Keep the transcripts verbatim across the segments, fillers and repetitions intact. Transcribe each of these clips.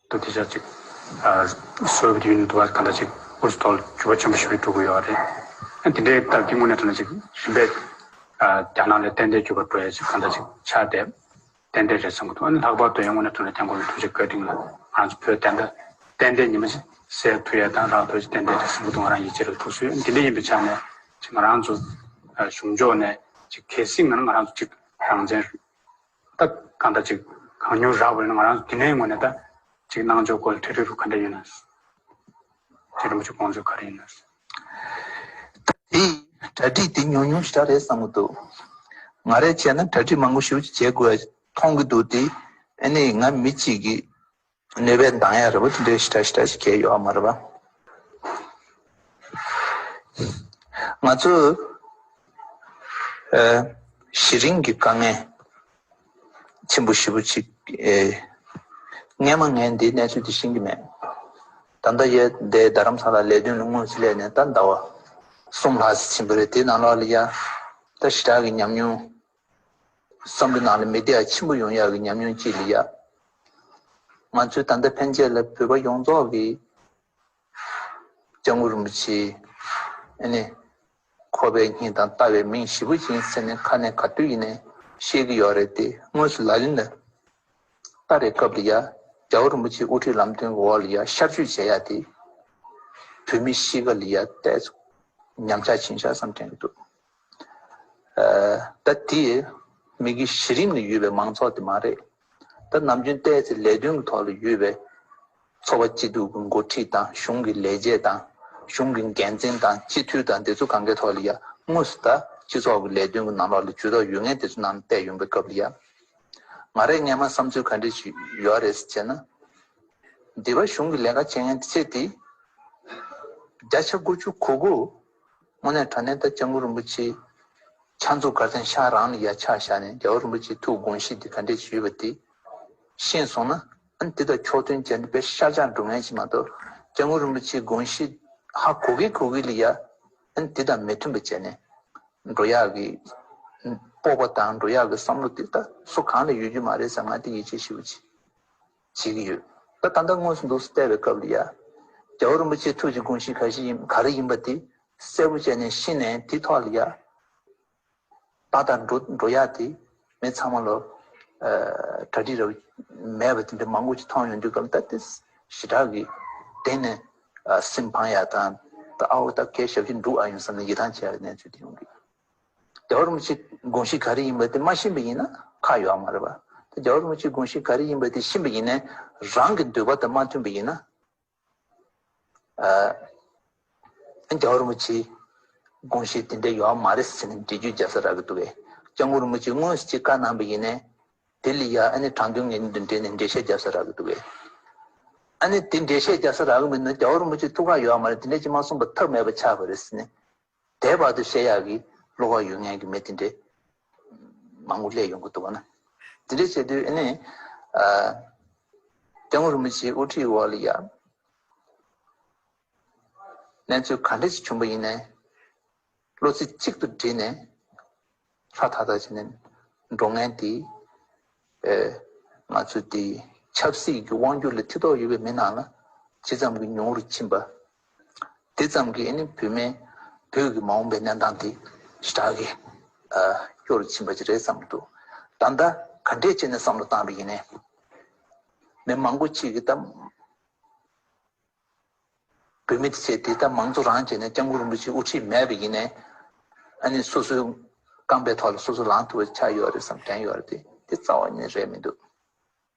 དུ་དེ་ཆ་ཅིག་ཨ་སོ་བི་ཡེ་ཏི་ཡུ་ནི་ཡིན་འདུག་པ། གང་ལྟར་ཅིག་ཨུ་རུ་སུ་ཐོག་ལ་འགྱུར་བ་ཆེན་པོ་ཞིག་འགྲོ་གི་ཡོད་རེད། ཨ་དེ་འདྲའི་སྟབས་ཀྱིས་དངོས་གནས་དྲང་གནས་ཅིག་རིམ་པས་ཨ་རྒྱ་ནག་ལ་ཏན་ཏན་འགྱུར་བ་འགྲོ་ཡ་ཅིག་གང་ལྟར་ཅིག་ཆགས་བསྡད། ཏན་ཏན་རེད་བསམ་གྱི་འདུག་ཨ་ནི་ལྷག་པར་དུ་ཡང་དངོས་གནས་དྲང་གནས་ཐེངས་འགོ་ནས་ཐུགས་རྗེ་བཀའ་དྲིན་ལ་ང་རང་ཚོ་བོད་ཏན་ཏན་ཏན་ཏན་ཉི་མ་ཅིག་གསལ་ཐུབ་ཡ་དང་རག་ཐུབ་ཅིག་ཏན་ཏན་རེད་བསམ་གྱི་འདུག་ང་རང་ཡིད་ཆེས་རེད་ཐུགས་གསོ་ཡོད། འདི་འདྲ་ཡིན་པའི་ཆ་ནས་ཅིག་ང་རང་ཚོ་ཨ་གཞུང་ཕྱོགས་ནས་ཅིག་གལ་སྲིད་ང་རང་ང་རང་ཚོ་ཅིག་རང་བཙན་ད་གང་ལྟར་ཅིག་གང་མྱུར་རག་པ་ཡིན་ན་ང་རང་ཚོ་འདི་ནས་ངོས་ནས་ད་ཅིག་གནང་ཕྱོགས་སྐོར་ལ་འཕྲལ་འཕྲལ་རུ་ག་འདྲ་ཡོད་ན། ཅིག་རིན་པོ་ཆེ་དགོངས་ཚུལ་ག་རེ་ཡིན་ན། དེ་གྲ་སྒྲིག་དེ་ཉུང་ཉུང་ཞིག་རེད་བསམ་གྱི་འདུག་ང་རས་བྱས་ན་གྲ་སྒྲིག་མང་པོ་ཞེ་པོ་ཅིག་བྱེད་དགོས་མཐོང་གི་འདུག་དེ་ཨ་ནི་ང་མི་གཅིག་གིས་ནུས་པས་འདང་ཡ་རེད་པ། དེ་འདྲའི་ཞེ་དྲག་ཞེ་དྲག་ཞིག་གལ་ཡོད་མ་རེད་པ། ང་ཚོ་ཨ་གཞི་རིམ་གྱི་དཀའ་ངལ་ཆེན་པོ་ཞེ་པོ་ཅིག་ཨེ། སྔས་མ་ངས་འདིའི་གནས་ཚུལ་འདི་ཤེས་ཀྱི་མེད། ད་ལྟ་ཡ་འདི་རྡ་རམ་ས་ལ་ལས་དོན་ལ་དངོས་སུ་སླེབས་ནས་ད་ཟླ་བ་གསུམ་ལྷག་ཙམ་ཕྱིན་པ་རེད། དེའི་ནང་ལོགས་ལ་ཡ་ད་ཞེ་དྲག་གི་ཉམས་མྱོང་བསམ་བློའི་ནང་ལ་མི་བདེ་བ་ཆེན་པོ་ཡོང་ཡག་གི་ཉམས་མྱོང་ཅིག་ལ་ཡ། ང་ཚོའི་ད་ལྟ་ཕན་ཆད་ལ་བོད་པ་ཡོངས་རྫོགས་ཀྱིས་སྐྱབས་མགོན་རིན་པོ་ཆེ་ཨ་ནི་ཁོ་པའི་སྙིང་དང་ལྟ་བའི་མིང་ཞེ་པོ་ཅིག་ཡིན་ཟེར་ནས་ཁ་ནས་ག་དུས་ཡིན་ནའི་བཤད་ཀྱི་ཡོད་རེད་དེ། དངོས་སུ་ལག་ལེན་ལ་བསྟར་བའི་སྐབས་ལ་ཡ་རྒྱལ་བ་རིན་པོ་ཆེའི་དབུ་ཁྲིད་ལམ་སྟོན་གྱི་འོག་ལ་ཡ་ཤར་བསྐྱོད་བྱེད་ཡ་དེ་བོད་མི་གཤིས་ཀ་ལ་ཡ་ཏོག་ཙམ་ཉམས་ཆག་ཕྱིན་ཤག་བསམ་དྲན་གྱི་འདུག་ཨ་ད་དེ་མི་གི་གཞི་རིམ་ལ་ཡོད་པའི་མང་ཚོགས་དེ་མ་རེད། ད་ནམ་རྒྱུན་ཏོག་ཙམ་ལས་དོན་གྱི་ཐོག་ལ་ཡོད་པའི་ཚོགས་པ་སྐྱིད་སྡུག་གི་འགོ་ཁྲིད་དང་གཞུང་གི་ལས་བྱེད་དང་གཞུང་གི་འགན་འཛིན་དང་སྤྱི་འཐུས་དང་དེ་ཚོ་གང་གའི་ཐོག་ལ་ཡ་དངོས་སུ་ད་སྤྱི་ཚོགས་ཀྱི་ལས་དོན་གྱི་ནང་ལོགས་ལ་ཇུས་གཏོགས་ཡོད་མཁན་དེ་ཚོ་ནང་ལ་བལྟས་ཡོང་པའི་སྐབས་ལ་ཡ། ང་རའི་སྔས་མ་བསམ་ཚུལ་ག་འདྲ་ཞིག་ཡོད་རེད་ཟེར་བྱས་ན། སྡེ་པ་གཞུང་གི་ལས་ཀ་བྱེད་མཁན་ཚེ་འདི་བརྒྱ་ཆ་དགུ་བཅུ་གོ་དགུ་དངོས་གནས་དྲང་གནས་ད་སྐྱབས་མགོན་རིན་པོ་ཆེ་ཕྱག་མཛུབ་གར་སྟེང་ཤག་རང་ལ་ཡ་ཆ་བཞག་ནས་རྒྱལ་བ་རིན་པོ་ཆེའི་ཐུགས་དགོངས་གཞི་འདི་ག་འདྲས་ཞུས་པ་དེ་ཤེས་སོང་ན། ཨ་ནི་དེ་དང་ཕྱོགས་མཐུན་བྱས་ནས་དཔེ་ཤར་བཞག་འགྲོ་མཁན་ཞིག་མ་གཏོགས་སྐྱབས་མགོན་རིན་པོ་ཆེའི་དགོངས་གཞི་ཧ་གོ་གི་གོ་གི་ལ་ཡ་ཨ་ནི་དེ་དང་མི་མཐུན་པ་བྱས་ནས་འགྲོ་ཡག་གི་སྤོབས་པ་དང་འགྲོ་ཡག་གི་བསམ་བློ་དེ་ད་སུ་གང་ལ་ཡོད་རྒྱུ་མ་རེད་བསམ། ང་དེ་ཡིད་ཆེས་ཞེ་པོ་ཅིག་བྱེད་ཀྱི་ཡོད། ད་ད་ལྟ་དངོས་སུ་འདུག་སེ་བལྟས་པའི་སྐབས་ལ་ཡ། རྒྱལ་བ་རིན་པོ་ཆེའི་ཐུགས་ཀྱི་དགོངས་གཞི་ག་ཞིག་ཡིན་ག་རེ་ཡིན་པ་དེ་གསལ་པོ་བྱས་ནས་ཤེས་ནས་དེ་ཐོག་ལ་ཡ། ད་ལྟ་འགྲོ་འགྲོ་ཡ་དེ་མི་ཚང་མ་ལོ། ཨ་གྲ་སྒྲིག་རབ་མེད་པ་དེ་འདྲ་མང་པོ་ཅིག་མཐོང་ཡོང་དུས་སྐབས་ད་དེ་ཞེ་དྲག་གི་དེ་ནས་ཨ་སེམས་ཕངས་ཡ་དང་ད་ཨའོ་ད་གལ་ཞབས་ཕྱི་འདུག་ཨ་ཡོང་བསམ་ནས་ཡིད་ཐང་ཆད་ཡ་གནས་ཚུལ་དེ་ཡོང་གི། རྒྱལ་བ་རིན་པོ་ཆེའི་དགོངས་གཞི་ག་རེ་ཡིན་པ་དེ་མ་ཤེས་པ་ཡིན་ན་ཁག་ཡོད་མ་རེད་པ། དེ་རྒྱལ་བ་རིན་པོ་ཆེའི་དགོངས་གཞི་ག་རེ་ཡིན་པ་དེ་ཤེས་པ་ཡིན་ནའི་རང་གི་འདོད་པ་དང་མ་མཐུན་པ་ཡིན་ན། ཨ་རྒྱལ་བ་རིན་པོ་ཆེའི་དགོངས་གཞི་དེ་འདྲ་ཡོད་མ་རེད་ཟེར་ནས་འགྲེལ་བརྗོད་རྒྱག་ས་རག་གི་འདུག་གས། སྐྱབས་མགོན་རིན་པོ་ཆེས་དངོས་སུ་ཅིག་བཀའ་གནང་པ་ཡིན་ནའི་དེ་ལ་ཡ་ཨ་ནི་དྲང་དོན་ངེས་དོན་འདྲེས་ནས་འགྲེལ་བཤད་རྒྱག་ས་རག་གི་འདུག་གས། ཨ་ནི་དེ་འགྲེལ་བཤད་རྒྱག་ས་རག་གི་མེད་ན་རྒྱལ་བ་རིན་པོ་ཆེ་ཐུགས་ཁག་ཡོད་མ་རེད། དེ་འདྲ་ཅིག་མ་གསུངས་པ་ཐབས་མེད་པ་ཆགས་པ་རེད་ཟེར་ནས། དེ་བར་དུ་བཤད་ཡག་གི་བློ་ཁོག་ཡོད་མཁན་གྱི་མི་དེ་འདྲས་མང་པོ་སླེབས་ཡོང་གི་འདུག་བ་ན། དེ་འདྲས་བྱས་དུས་ཨ་ནི་ཨ་སྐྱབས་མགོན་རིན་པོ་ཆེའི་དབུ་ཁྲིད་འོག་ལ་ཡ་གནས་ཚུལ་ག་འདྲས་ཞིག་བྱུང་པ་ཡིན་ནའི་བློ་རྩེ་གཅིག་ཏུ་བསྒྲིལ་ནས་ཧྲ་ཐག་ཐག་བྱས་ནས་འགྲོ་མཁན་དེ། ཨེ། ང་ཚོ་འདི་ཆབ་སྲིད་ཀྱི་དབང་སྒྱུར་ལ་ཐེ་གཏོགས་ཡོད་པའི་མི་ནང་ལ་ཇི་ཙམ་གྱི་ཉུང་རུ་ཕྱིན་པ། དེ་ཙམ་གྱིས་ཨ་ནི་བོད་མི་བོད་ཀྱི་མ་འོངས་པའི་གནས་སྟངས་དེ་ཞེ་དྲག་གི་ཨ་སྐྱོ་རུ་ཕྱིན་པ་ཅིག་རེད་བསམ་གྱི་འདུག་ད་ལྟ་ག་འདྲས་བྱས་ནས་བསམ་བློ་བཏང་བ་ཡིན་ནའི་མི་མང་པོ་ཅིག་གིས་ད། བོད་མི་དེ་ཚོས་དེ་ལྟར་མང་གཙོ་རང་བྱས་ནས་སྐྱབས་མགོན་རིན་པོ་ཆེའི་དབུ་ཁྲིད་མེད་པ་ཡིན་ནའི། ཨ་ནི་སོ་སོའི་རྐང་པའི་ཐོག་ལ་སོ་སོ་ལངས་ཐུབ་པ་ཆགས་ཡོད་རེད་བསམ་དྲན་ཡོད་རེད་དེ་དེ་རྩ་བ་ནས་རེད་མི་འདུག་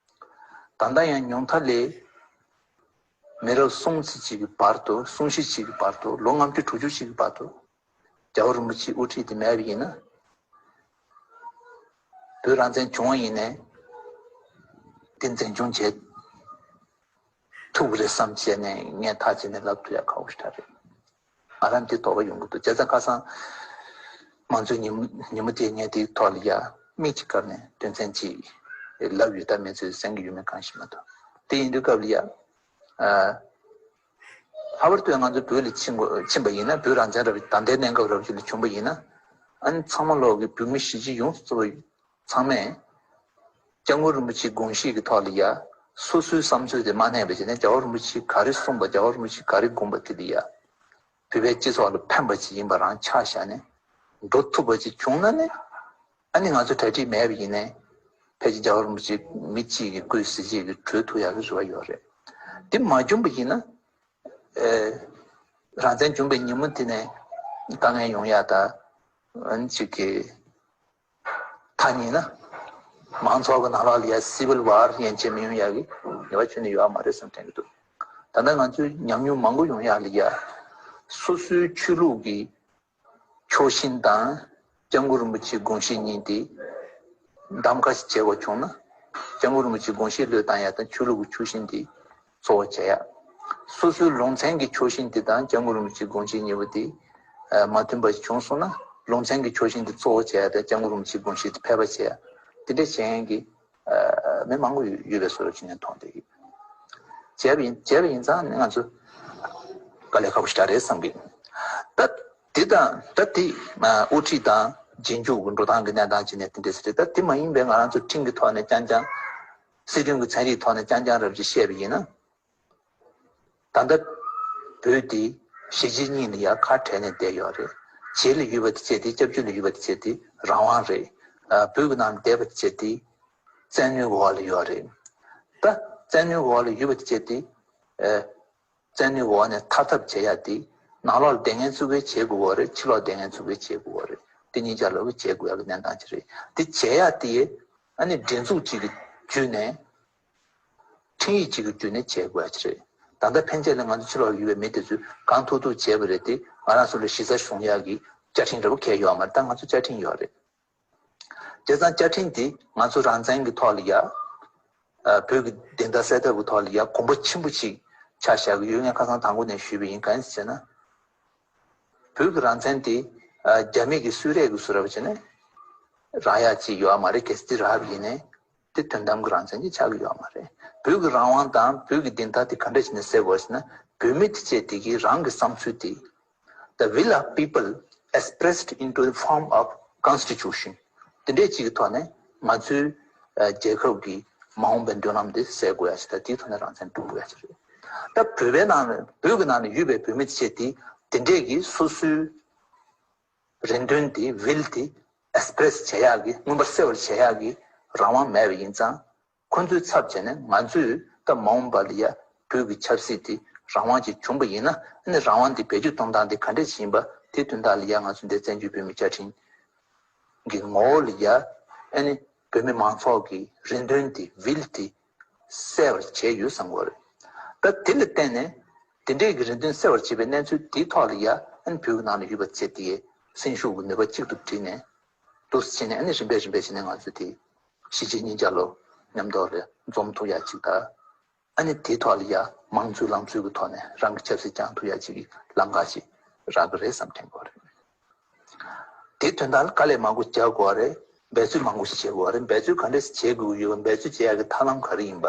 ད་ལྟ་ཡང་ཉུང་མཐའ་ལས་མི་རབས་གསུམ་ཙམ་ཅིག་གི་བར་དུ་གསུང་བཤད་ཅིག་གི་བར་དུ་ལོ་ལྔ་བཅུ་དྲུག་ཅུ་ཅིག་གི་བར་དུ་རྒྱལ་བ་རིན་པོ་ཆེའི་དབུ་ཁྲིད་དེ་མེད་པ་ཡིན་ན། བོད་རང་བཙན་བྱུང་བ་ཡིན་ནའི་དེ་འཛིན་སྐྱོང་བྱེད། ཐུབ་ཀྱི་རེད་བསམ་བྱས་ནས་ངས་ཐག་བཅད་ནས་ལབ་ཐུབ་ཡ་ཁག་པོ་ཞིག་རེད། ང་རང་འདི་དོགས་པ་ཡོང་གི་འདུག་བྱས་ཙང་ཁ་སང་མང་གཙོའི་ཉིན་མོ་ཉིན་མོ་དེ་ངས་དེའི་ཐོག་ལ་ཡ་མིག་ཅིག་བཀར་ནས་དོན་ཚན་ཅིག་ལབ་ཡོད། ད་མི་ཚོས་གསན་གྱི་ཡོད་མེད་གང་ཤེས་མ་གཏོགས། དེ་ཡིན་དུས་སྐབས་ལ་ཡ་ཨ་ལྷག་པར་དུ་ང་ཚོ་བོད་ལ་ཕྱིན་དགོས་ཕྱིན་པ་ཡིན་ན་བོད་རང་བཙན་རབ་ད་ལྟའི་གནས་སྐབས་རབ་ཅིག་ལ་བྱུང་པ་ཡིན་ན་ཨ་ནི་ཚང་མ་ལོག་གི་བོད་མི་གཞིས་བྱེས་ཡོངས་སུ་རྫོགས་པ་ཚང་མས་སྐྱབས་མགོན་རིན་པོ་ཆེའི་དགོངས་གཞི་གི་ཐོག་ལ་ཡ་ སོ་སོའི་བསམ་ཚུལ་དེ་མ་གནས་པ་བྱས་ནས། རྒྱལ་བ་རིན་པོ་ཆེས་ག་རེ་གསུངས་པ། རྒྱལ་བ་རིན་པོ་ཆེས་ག་རེ་དགོངས་པ་དེ་ལ་ཡ། བོད་པའི་སྤྱི་ཚོགས་ལ་ཕན་པ་ཅིག་ཡིན་པ་རང་ཆ་བཞག་ནས་འགྲོ་ཐུབ་པ་ཅིག་བྱུང་ན་ནི། ཨ་ནི་ང་ཚོ་གྲ་སྒྲིག་མེད་པ་ཡིན་ནའི། ཕལ་ཆེར་རྒྱལ་བ་རིན་པོ་ཆེ་མི་གཅིག་གི་སྐུའི་གཟི་བརྗིད་ཀྱིས་གྲོལ་ཐུབ་ཡག་གི་རེ་བ་ཡོད་རེད། དེ་མ་བྱུང་པ་ཡིན་ན། ཨེ། རང་བཙན་བྱུང་པའི་ཉིན་མོ་དེ་ནས་དཀའ་ངལ་ཡོང་ཡག་དང་། ཨ་ནི་གཅིག་གི། ཐ་སྙད་ན། མང་ཚོགས་ཀྱི་ནང་ལོགས་ལ་ཡ་སི་ཝིལ་ཝར་ཡན་ཆད་མི་ཡོང་ཡག་གི་ངེས་པ་ཁྱོན་ནས་ཡོད་མ་རེད་བསམ་དྲན་གྱི་འདུག་ད་ལྟ་ང་ཚོའི་ཉམས་མྱོང་མང་པོ་ཡོང་ཡག་ལ་ཡ། སོ་སོའི་ཆོས་ལུགས་ཀྱི་ཕྱོགས་ཞེན་དང་། སྐྱབས་མགོན་རིན་པོ་ཆེའི་དགོངས་གཞི་གཉིས་དེ་གདམ་ག་ཞིག་བྱེད་དགོས་བྱུང་ན། སྐྱབས་མགོན་རིན་པོ་ཆེའི་དགོངས་གཞི་བློས་བཏང་ཡག་དང་། ཆོས་ལུགས་ཀྱི་ཕྱོགས་ཞེན་དེ་གཙོ་བོ་བྱེད་ཡག་སོ་སོའི་ལུང་ཚན་གྱི་ཕྱོགས་ཞེན་དེ་དང་། སྐྱབས་མགོན་རིན་པོ་ཆེའི་དགོངས་གཞི་གཉིས་པོ་དེ་མ་མཐུན་པ་ཞིག་བྱུང་སོང་ན། ལུང་ཚན་གྱི་ཕྱོགས་ཞེན་དེ་གཙོ་བོ་བྱེད་ཡག་དང་། སྐྱབས་མགོན་རིན་པོ་ཆེའི་དགོངས་གཞི་དེ་ཕལ་པ་བྱེད་ཡག་དེ་འདྲ་བྱེད་མཁན་གྱི་མི་མང་པོ་ཡོད་པའི་བཟོ་འདྲ་ཅིག་ངས་མཐོང་བསྡད་ཀྱི་ཡོད། བྱས་པ་ཡིན། བྱས་པ་ཡིན་ཙང་ནི་ང་ཚོ་དཀའ་ལས་ཁག་པོ་ཞིག་རེད་བསམ་གྱི། ད་དེ་དང་། ད་དེ་དབུ་ཁྲིད་དང་རྗེས་འཇུག་གི་འགྲོ་སྟངས་ཀྱི་གནས་སྟངས་ཅིག་ནས་དེ་འདྲ་ཟེར་རེད། ད་དེ་མ་ཡིན་པའི་ང་རང་ཚོ་ཁྲིམས་ཀྱི་ཐོག་ནས་རྐྱང་རྐྱང་། སྲིད་དོན་གྱི་ཚན་རིག་ཐོག་ནས་རྐྱང་རྐྱང་རབ་ཅིག་བཤད་པ་ཡིན་ན། ད་ལྟ་བོད་དེ་གཞིས་བྱེས་གཉིས་ལ་ཡ་ཁ་བྲལ་ནས་བསྡད་ཡོད་རེད། བྱེས་ལ་ཡོད་པ་དེ་བྱས་དེ། སྐྱབས་བཅོལ་ལ་ཡོད་པ་དེ་བྱས་དེ་རང་དབང་རེད། ཨ། བོད་ཀྱི་ནང་ལ་བསྡད་པ་དེ་བྱས་དེ་བཙན་གནོན་འོག་ལ་ཡོད་རེད། ད་བཙན་གནོན་འོག་ལ་ཡོད་པ་དེ་བྱས་དེ། ཨ། བཙན་གནོན་འོག་ནས་ཐར་ཐབས་བྱེད་ཡག་དེ། ནང་ལོགས་ལ་བསྡད་མཁན་ཚོ་གིས་བྱེད་དགོས་པ་རེད། ཕྱི་ལོགས་བསྡད་མཁན་ཚོ་གིས་བྱེད་དགོས་པ་རེད། དེ་གཉིས་ཆ་ལོག་གིས་བྱེད་དགོས་ཡག་གི་གནས་སྟངས་ཅིག་རེད། དེ་བྱེད་ཡག་དེ་ཨ་ནི་སྒྲིག་འཛུགས་གཅིག་གི་བརྒྱུད་ནས། ཁྲིམས་ཡིག་གཅིག་གི་བརྒྱུད་ནས་བྱེད་དགོས་ཡག་ཅིག་རེད། ད་ལྟ་ཕན་ཆད་ལ་ང་ཚོ་ཕྱི་ལོགས་ཡོད་པའི་མི་དེ་ཚོས་གང་ཐུབ་ཐུབ་བྱས་པ་རེད་དེ། ང་རང་ཚོ་ལ་གཞི་རྩ་བཟུང་ཡག་གི་བཅའ་ཁྲིམས་འདྲ་པོ་གང་ཡང་ཡོད་མ་རེད། ད་ང་ཚོ་བཅའ་ཁྲིམས་ཡོད་རེད། བྱས་ཙང་བཅའ་ཁྲིམས་དེ་ང་ཚོ་རང་བཙན་གྱི་ཐོག་ལ་ཡ། ཨ། བོད་ཀྱི་བདེན་མཐའ་གསལ་ཐབས་ཀྱི་ཐོག་ལ་ཡ་གོམ་པ་ཆེན་པོ་ཅིག་ཆགས་བཞག་གི་ཡོད། ངས་ཁ་སང་དང་པོ་ནས་ཞུས་པ་ཡིན། གང་ཡིན་ཟེར་ན། བོད་ཀྱི་རང་བཙན་དེ། ཨ། རྒྱ་མི་གིས་གསོལ་རས་ཀྱི་བཟོ་འདྲ་པོ་བྱས་ནས་རག་ཡག་ཅིག་ཡོད་མ་རེད། གལ་སྲིད་དེ་རག་པ་ཡིན་ནའི། དེ་དོན་དམ་གྱི་རང་བཙན་ཅིག་ཆགས་ཀྱི་ཡོད་མ་རེད། བོད་ཀྱི་རང་དབང་དང་བོད་ཀྱི་བདེན་མཐའ་དེ་ག་འདྲ་བྱས་ནས་གསལ་དགོས་ཟེར་ན། བོད་མི་དེ་བྱས་དེ་གིས་རང་གི་བསམ་ཚུལ་དེ། The will of people expressed into the form of constitution. དེ་འདྲའི་ཅིག་གི་ཐོག་ནས་ང་ཚོའི། ཨ། རྒྱལ་ཁབ་ཀྱི་མ་འོངས་པའི་མདུན་ལམ་དེ་གསལ་དགོས་ཡག་ཅིག་དང་། དེའི་ཐོག་ནས་རང་བཙན་སྒྲུབ་དགོས་ཡག་ཅིག་རེད། ད་བོད་པའི་ནང་ནས། བོད་ཀྱི་ནང་ནས་ཡོད་པའི་བོད་མི་དེ་བྱས་དེ། དེ་འདྲས་ཀྱི་སོ་སོའི་རེ་འདུན་དེ། ཝིལ་དེ་ཨེག་སི་པི་རེ་སི་བྱེད་ཡག་གི། མངོན་པར་གསལ་བར་བྱེད་ཡག་གི་རང་དབང་མེད་པ་ཡིན་ཙང་། ཁོ་ཚོའི་ཚབ་བྱས་ནས་ང་ཚོས་ད་མ་འོངས་པ་ལ་ཡ་བོད་ཀྱི་ཆབ་སྲིད་དེ་རང་དབང་ཅིག་བྱུང་པ་ཡིན་ན། ཨ་ནི་རང་དབང་དེ་བེད་སྤྱོད་གཏོང་སྟངས་དེ་ག་འདྲས་ཅིག་ཡིན་པ། དེ་དོན་དག་ལ་ཡ་ང་ཚོ་འདིར་བཙན་བྱོལ་བོད་མིའི་བཅའ་ཁྲིམས་ཀྱི་ངོ་བོ་ལ་ཡ། ཨ་ནི་བོད་མི་མང་ཚོགས་ཀྱི་རེ་འདུན་དེ། ཝིལ་དེ་གསལ་བར་བྱས་ཡོད་བསམ་གྱི་ཡོད་རེད། ད་དེ་ལ་བརྟེན་ནས། དེ་འདྲས་ཀྱི་རེ་འདུན་གསལ་བར་བྱེད་པའི་གནས་ཚུལ་དེའི་ཐོག་ལ་ཡ། ཨ་ནི་བོད་ཀྱི་ནང་ལ་ཡོད་པ་བྱས་དེ་སེམས་ཤུགས་ཀྱི་ནུས་པ་གཅིག་ཏུ་བསྒྲིལ་ནས། འདུག་སེ་བྱས་ནས། ཨ་ནི་རིམ་པས་རིམ་པས་བྱས་ནས་ང་ཚོ་དེ་གཞིས་བྱེས་གཉིས་ཆ་ལོ་མཉམ་དུ་ལ་འཛོམས་ཐུབ་ཡག་ཅིག་དང་། ཨ་ནི་དེའི་ཐོག་ལ་ཡ་མང་གཙོའི་ལམ་སྲོལ་གྱི་ཐོག་ནས་རང་གི་ཆབ་སྲིད་བསྐྱངས་ཐུབ་ཡག་ཅིག་གི་ལམ་ཁ་ཞིག་རག་གི་རེད་བསམ་དྲན་གྱི་ཡོད་རེད། དེའི་དོན་དག་ལ་དཀའ་ལས་མང་པོ་རྒྱག་དགོས་པ་རེད། འབད་རྩོལ་མང་པོ་ཞིག་བྱེད་དགོས་པ་རེད། འབད་རྩོལ་ག་འདྲས་བྱེད་དགོས་ཀྱི་ཡོད་པ། འབད་རྩོལ་བྱེད་ཡག་གི་ཐབས་ལམ་ག་རེ་ཡིན་པ།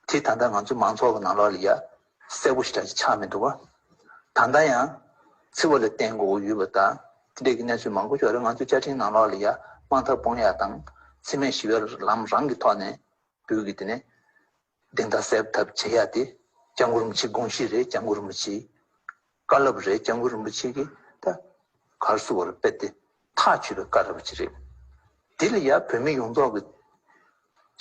དེ་ད་ལྟ་ང་ཚོ་མང་ཚོགས་ཀྱི་ནང་ལོགས་ལ་ཡ་གསལ་པོ་ཞེ་དྲག་ཅིག་ཆགས་མི་འདུག་པ། ད་ལྟ་ཡང་འཚེ་བ་ལ་བརྟེན་དགོས་ཀྱི་ཡོད་པ་དང་། དེ་འདྲས་ཀྱི་གནས་ཚུལ་མང་པོ་ཞིག་ཡོད་རེད། ང་ཚོའི་བཅའ་ཁྲིམས་ནང་ལོགས་ལ་ཡ་དམག་འཐབ་སྤོང་ཡག་དང་། འཚེ་མེད་ཞི་བའི་ལམ་རང་གི་ཐོག་ནས་བོད་ཀྱི་དེ་ནས་བདེན་མཐའ་གསལ་ཐབས་བྱེད་ཡག་དེ་སྐྱབས་མགོན་རིན་པོ་ཆེའི་དགོངས་གཞི་རེད། སྐྱབས་མགོན་རིན་པོ་ཆེའི་བཀའ་སློབ་རེད། སྐྱབས་མགོན་རིན་པོ་ཆེ་གིས་ད་ག་རེ་ཟེར་དགོས་རེད། དཔེ་དེ་ཐག་ཆོད་པའི་བཀའ་སློབ་ཅིག་རེད། དེ་ལ་ཡ་བོད་མི་ཡོངས་རྫོགས་ཀྱིས་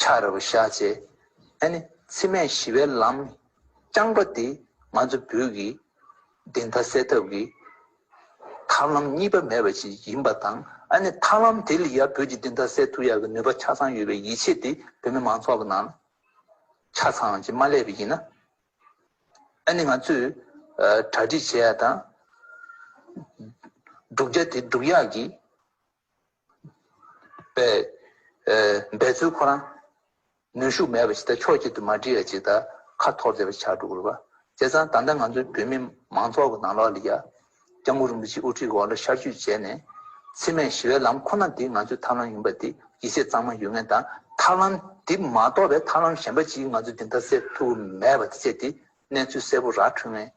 ཆ་རེ་བཞག་བྱས། ཨ་ནི་འཚེ་མེད་ཞི་བའི་ལམ་རྐྱང་པ་དེ་ང་ཚོ་བོད་ཀྱི་བདེན་མཐའ་གསལ་ཐབས་ཀྱི་ཐབས་ལམ་གཉིས་པ་མེད་པ་ཞིག་ཡིན་པ་དང་། ཨ་ནི་ཐབས་ལམ་དེ་ལ་ཡ་བོད་ཀྱི་བདེན་མཐའ་གསལ་ཐུབ་ཡག་གི་ནུས་པ་ཆ་ཚང་ཡོད་པའི་ཡིད་ཆེས་དེ་བོད་མི་མང་ཚོགས་ཀྱི་ནང་ཆ་ཚང་ཅིག་མ་སླེབས་པ་ཡིན་ན། ཨ་ནི་ང་ཚོས་ཨ་གྲ་སྒྲིག་བྱེད་ཡག་དང་། བསྒྲུབ་བྱ་དེ་སྒྲུབ་ཡག་གི་པའི་ཨ་འབད་རྩོལ་ཁོ་རང་ནུས་ཤུགས་མེད་པ་ཞིག་དང་། ཕྱོགས་གཅིག་ཏུ་མ་སྒྲིལ་ཡག་ཅིག་དང་། ཁ་འཐོར་བསྡད་པ་ཆགས་འགྲོ་གི་རེད་པ། བྱས་ཙང་ད་ལྟ་ང་ཚོའི་བོད་མི་མང་ཚོགས་ཀྱི་ནང་ལོགས་ལ་ཡ་སྐྱབས་མགོན་རིན་པོ་ཆེའི་དབུ་ཁྲིད་འོག་ལ་ཤར་བསྐྱོད་བྱས་ནས། འཚེ་མེད་ཞི་བའི་ལམ་ཁོ་ན་དེ་ང་ཚོའི་ཐབས་ལམ་ཡིན་པ་དེ་ཡིད་ཆེས་གཙང་མ་ཡོད་མཁན་དང་། ཐབས་ལམ་དེ་མ་གཏོགས་པའི་ཐབས་ལམ་གཞན་པ་ཅིག་ང་ཚོས་བདེན་མཐའ་གསལ་ཐུབ་ཀྱི་མེད་པ་དེ་བྱས་ཏེ། གནས་ཚུལ་གསལ་པོ་ར་འཕྲོད་མཁན།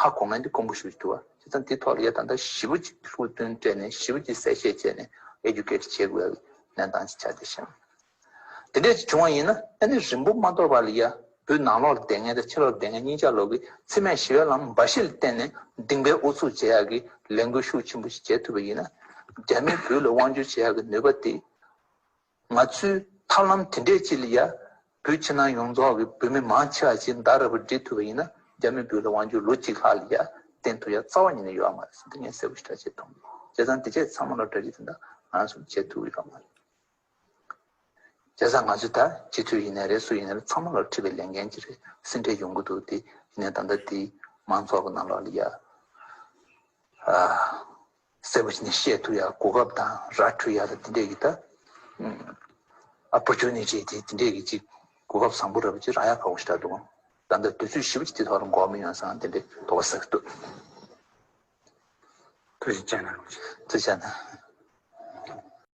ཧ་གོ་མཁན་དེ་དཀོན་པོ་ཞིག་འདུག་པ། བྱས་ཙང་དེ་ཐོག་ལ་ཡ་ད་ལྟ་ཞེ་པོ་ཅིག་ཐུགས་འདུན་སྤྲད་ནས། ཞེ་པོ་ཅིག་གསལ་བཤད་བྱས་ནས་ཨེ་ཌུ་ཀེ་ཊི་བྱེད་དགོས་པའི་གནས་སྟངས་ཅིག་ཆགས་བསྡད་ཤག་དེ་འདྲས་ཅིག་བྱུང་བ་ཡིན་ན། ཨ་ནི་རིང་པོ་མ་ཐོགས་པ་ལ་ཡ་ བོད་ནང་ལོགས་ལ་བསྡད་མཁན་དང་ཕྱི་ལོགས་ལ་བསྡད་མཁན་གཉིས་ཆ་ལོག་གི་འཚེ་མེད་ཞི་བའི་ལམ་འབའ་ཞིག་ལ་བརྟེན་ནས་སྡིངས་པའི་ཨུ་ཚུགས་བྱེད་ཡག་གི་ལས་འགུལ་ཤུགས་ཆེན་པོ་ཞིག་བྱེད་ཐུབ་པ་ཡིན་ན། རྒྱ་མིས་བོད་ལ་དབང་སྒྱུར་བྱེད་ཡག་གི་ནུས་པ་དེ། ང་ཚོས་ཐབས་ལམ་དེ་འདྲས་ཅིག་ལ་ཡ། བོད་ཕྱི་ནང་ཡོངས་རྫོགས་ཀྱི་བོད་མི་མང་ཆེ་བ་ཅིག་མདའ་ར་བ་སྒྲིལ་ཐུབ་པ་ཡིན་ན། རྒྱ་མི་བོད་ལ་དབང་སྒྱུར་ལོ་གཅིག་ལྷག་ལ་ཡ་བརྟན་ཐུབ་ཡ་རྩ་བ་ཉིད་ནས་ཡོད་མ་རེད་ཟེར་དེ་ངས་གསལ་པོ་ཞེ་དྲག་བྱས་མཐོང་གི། བྱས་ཙང་དེ་བྱས་ཚང་མ་ལ་གྲ་སྒྲིག་དེ་འདྲ་ང་ཚོ་བྱེད་ཐུབ་ཡོད་མ་རེད། བྱས་ཙང་ང་ཚོས་ད་སྤྱི་འཐུས་ཡིན་ནའི་རེད། སུ་ཡིན་ནའི་རེད། ཚང་མ་ལ་འཁྲི་བའི་ལས་འགན་ཅིག་རེད། སེམས་ཁྲལ་ཡོང་གི་འདུག་དེ་ཡིན་ནའི་ད་ལྟ་དེ་མང་ཚོགས་ཀྱི་ནང་ལོགས་ལ་ཡ། ཨ། གསལ་པོ་ཞིག་ནས་བཤད་ཐུབ་ཡ། གོ་སྐབས་དང་ར་འཕྲོད་ཡ་དང་དེ་འདྲས་ཀྱི་ད། ཨ། བུ་ཆུང་ནས་བྱས་དེ་དེ་འདྲས་ཀྱི་ཅིག་གོ་སྐབས་བཟང་པོ་ར་བ་ཅིག་རག་ཡ་ཁག་པོ་ཞིག་རེད་འདུག་ད་ལྟ་དུས་ཚོད་ཞིབ་པོ་ཅིག་དེ་ཐོག་ལ་འགོར་མི་ཡོང་ས་དེ་འདྲས་དོགས་པ་ཟ་གི་འདུག་ཐུགས་རྗེ་ཆེ་གནང་། ཐུགས་རྗེ་གནང་།